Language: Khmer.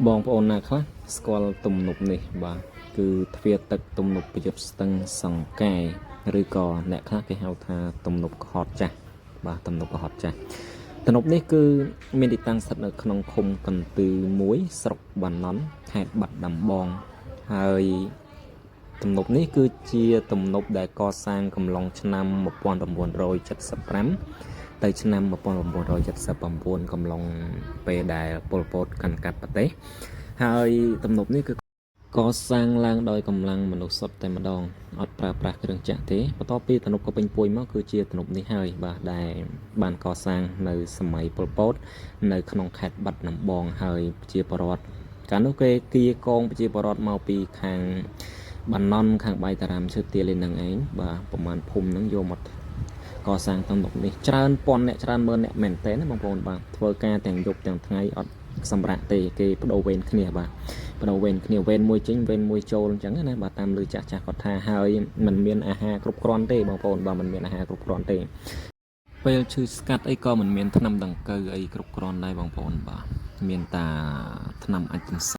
បងប្អូនណាខ្លះស្គាល់ទំនប់នេះបាទគឺទ្វារទឹកទំនប់ប្រយុទ្ធស្ទឹងសង្កែឬក៏អ្នកខ្លះគេហៅថាទំនប់ក្រហតចាស់បាទទំនប់ក្រហតចាស់ទំនប់នេះគឺមានទីតាំងស្ថិតនៅក្នុងឃុំកន្ទឺមួយស្រុកបាណន់ខេត្តបាត់ដំបងហើយទំនប់នេះគឺជាទំនប់ដែលកសាងកំឡុងឆ្នាំ1975ទៅឆ្នាំ1979កំឡុងពេលដែលប៉ុលពតកាន់កាប់ប្រទេស ហើយទំនប់នេះគឺកសាងឡើងដោយកម្លាំងមនុស្សសុទ្ធតែម្ដងអត់ប្រើប្រាស់គ្រឿងចក្រទេបន្ទាប់ពីទំនប់ក៏ពេញពួយមកគឺជាទំនប់នេះហើយបាទដែលបានកសាងនៅសម័យប៉ុលពតនៅក្នុងខេត្តបាត់ដំបងហើយប្រជាពលរដ្ឋកាលនោះគេគៀកងប្រជាពលរដ្ឋមកពីខាងបាណន់ខាងបាយតារាមឈើទាលនឹងឯងបាទប្រហែលភូមិហ្នឹងយកមកកសាងទំនប់នេះច្រើនពាន់អ្នកច្រើនម៉ឺនអ្នកមែនតើណាបងប្អូនបាទធ្វើការទាំងយប់ទាំងថ្ងៃអត់សម្រាប់ទេគេបដូរវេនគ្នាបាទបដូរវេនគ្នាវេនមួយចេញវេនមួយចូលអញ្ចឹងណាបាទតាមលឺចាស់ចាស់គាត់ថាហើយมันមានអាហារគ្រប់គ្រាន់ទេបងប្អូនបាទมันមានអាហារគ្រប់គ្រាន់ទេពេលឈឺស្កាត់អីក៏មិនមានថ្នាំដង្កូវអីគ្រប់គ្រាន់ដែរបងប្អូនបាទមានតាថ្នាំអាចចិញ្ស